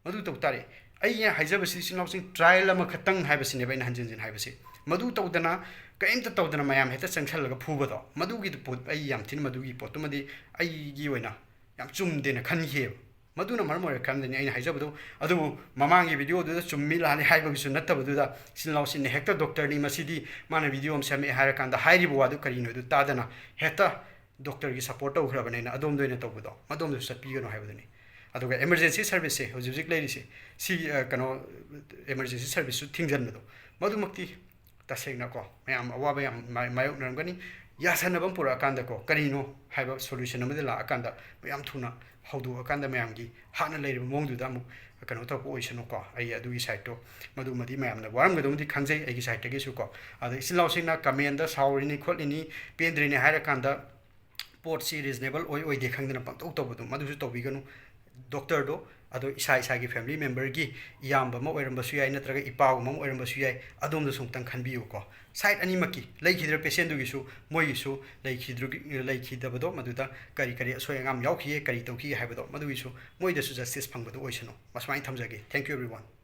ꯃꯗꯨ ꯇꯧ ꯇꯥꯔꯦ꯫ ꯑꯩꯅ ꯍꯥꯏꯖꯕꯁꯤ, ꯏꯆꯤꯟ ꯏꯅꯥꯎꯁꯤꯡ, ꯇ꯭ꯔꯥꯌꯦꯜ ꯑꯃꯈꯛꯇꯪ ꯍꯥꯏꯕꯁꯤꯅꯦꯕ ꯑꯩꯅ ꯍꯟꯖꯤꯟ ꯍꯟꯖꯤꯟ ꯍꯥꯏꯕꯁꯦ꯫ ꯃꯗꯨ ꯇꯧꯗꯅ, ꯀꯔꯤꯝꯇ ꯇꯧꯗꯅ ꯃꯌꯥꯝ ꯍꯦꯛꯇ ꯆꯪꯁꯜꯂꯒ ꯐꯨꯕꯗꯣ, ꯃꯗꯨꯒꯤꯗꯨ ꯄꯣꯠ, ꯑꯩ ꯌꯥꯝ ꯊꯤꯅ ꯃꯗꯨꯒꯤ ꯄꯣꯠꯇꯨꯃꯗꯤ ꯑꯩꯒꯤ ꯑꯣꯏꯅ ꯌꯥꯝ ꯆꯨꯝꯗꯦꯅ ꯈꯟꯈꯤꯑꯕ꯫ ꯃꯗꯨꯅ ꯃꯔꯝ ꯑꯣꯏꯔꯀꯥꯟꯗꯅꯤ ꯑꯩꯅ ꯍꯥꯏꯖꯕꯗꯣ꯫ ꯑꯗꯨꯕꯨ ꯃꯃꯥꯡꯒꯤ ꯚꯤꯗꯤꯑꯣꯗꯨꯗ ꯆꯨꯝꯃꯤ ꯂꯥꯜꯂꯤ ꯍꯥꯏꯕꯒꯤꯁꯨ ꯅꯠꯇꯕꯗꯨꯗ, ꯏꯆꯤꯜ ꯏꯅꯥꯎꯁꯤꯡꯅ ꯍꯦꯛꯇ ꯗꯣꯛꯇꯔꯅꯤ, ꯃꯁꯤꯗꯤ ꯃꯥꯅ ꯚꯤꯗꯤꯑꯣ ꯑꯃ ꯁꯦꯝꯃꯛꯑꯦ ꯍꯥꯏꯔꯀꯥꯟꯗ ꯍꯥꯏꯔꯤꯕ ꯋꯥꯗꯨ ꯀꯔꯤꯅꯣ ꯑꯗꯨ ꯇꯥꯗꯅ ꯍꯦꯛꯇ ꯗꯣꯛꯇꯔꯒꯤ ꯁꯞꯄꯣꯔꯠ ꯇꯧꯈ꯭ꯔꯕꯅꯦꯅ ꯑꯗꯣꯝꯗ ꯑꯣꯏꯅ ꯇꯧꯕꯗꯣ, ꯃꯗꯣꯝꯗꯁꯨ ꯆꯠꯄꯤꯒꯅꯨ ꯍꯥꯏꯕꯗꯨꯅꯤ꯫ ꯑꯗꯨꯒ emergency serviceꯁꯦ ꯍꯧꯖꯤꯛ ꯍꯧꯖꯤꯛ ꯂꯩꯔꯤꯁꯦ, ꯁꯤ, ꯑ, ꯀꯩꯅꯣ, emergency serviceꯁꯨ ꯊꯤꯡꯖꯤꯟꯕꯗꯣ, ꯃꯗꯨꯃꯛꯇꯤ ꯇꯁꯦꯡꯅꯀꯣ ꯃꯌꯥꯝ ꯑꯋꯥꯕ ꯌꯥꯝ ꯃꯥ-, ꯃꯥꯌꯣꯛꯅꯔꯝꯒꯅꯤ꯫ ꯌꯥꯁꯟꯅꯕ ꯑꯃ ꯄꯨꯔꯛꯑꯀꯥꯟꯗꯀꯣ, ꯀꯔꯤꯅꯣ ꯍꯥꯏꯕ solution ꯑꯃꯗ ꯂꯥꯛꯑꯀꯥꯟꯗ ꯃꯌꯥꯝ ꯊꯨꯅ ꯍꯧꯗꯣꯛꯑꯀꯥꯟꯗ ꯃꯌꯥꯝꯒꯤ ꯍꯥꯟꯅ ꯂꯩꯔꯤꯕ ꯃꯑꯣꯡꯗꯨꯗ ꯑꯃꯨꯛ ꯀꯩꯅꯣ ꯇꯧꯔꯛꯄ ꯑꯣꯏꯁꯅꯨꯀꯣ꯫ ꯑꯩ ꯑꯗꯨꯒꯤ sideꯇꯣ, ꯃꯗꯨꯃꯗꯤ ꯃꯌꯥꯝꯅ ꯋꯥꯔꯝꯒꯗꯕꯗꯤ ꯈꯪꯖꯩ ꯑꯩꯒꯤ sideꯇꯒꯤꯁꯨꯀꯣ꯫ ꯑꯗ ꯏꯆꯤꯜ ꯏꯅꯥꯎꯁꯤꯡꯅ commentꯗ "ꯁꯥꯎꯔꯤꯅꯤ ꯈꯣꯠꯂꯤꯅꯤ, ꯄꯦꯟꯗ꯭ꯔꯤꯅꯤ" ꯍꯥꯏꯔꯀꯥꯟꯗ ꯄꯣꯠꯁꯤ reasonable ꯑꯣꯏ ꯑꯣꯏꯗꯦ ꯈꯪꯗꯅ ꯄꯪꯇꯧ ꯇꯧꯕꯗꯣ, ꯃꯗꯨꯁꯨ ꯇꯧꯕꯤꯒꯅꯨ꯫ ꯗꯣꯛꯇꯔꯗꯣ ꯑꯗꯣ ꯏꯁꯥ ꯏꯁꯥꯒꯤ family memberꯒꯤ ꯏꯌꯥꯝꯕ ꯑꯃ ꯑꯣꯏꯔꯝꯕꯁꯨ ꯌꯥꯏ, ꯅꯠꯇ꯭ꯔꯒ ꯏꯄꯥꯒꯨꯝꯕ ꯑꯃ ꯑꯣꯏꯔꯝꯕꯁꯨ ꯌꯥꯏ꯫ ꯑꯗꯣꯝꯗꯁꯨ ꯑꯃꯨꯛꯇꯪ ꯈꯟꯕꯤꯌꯨꯀꯣ꯫ Side ꯑꯅꯤꯃꯛꯀꯤ, ꯂꯩꯈꯤꯗ꯭ꯔ patientꯗꯨꯒꯤꯁꯨ, ꯃꯣꯏꯒꯤꯁꯨ ꯂꯩꯈꯤꯗ꯭ꯔ-, ꯂꯩꯈꯤꯗꯕꯗꯣ, ꯃꯗꯨꯗ ꯀꯔꯤ ꯀꯔꯤ ꯑꯁꯣꯏ ꯑꯉꯥꯝ ꯌꯥꯎꯈꯤꯒꯦ, ꯀꯔꯤ ꯇꯧꯈꯤꯒꯦ ꯍꯥꯏꯕꯗꯣ, ꯃꯗꯨꯒꯤꯁꯨ ꯃꯣꯏꯗꯁꯨ justice ꯐꯪꯕꯗꯣ ꯑꯣꯏꯁꯅꯨ꯫ ꯑꯁꯨꯃꯥꯏꯅ ꯊꯝꯖꯒꯦ꯫ Thank you everyone꯫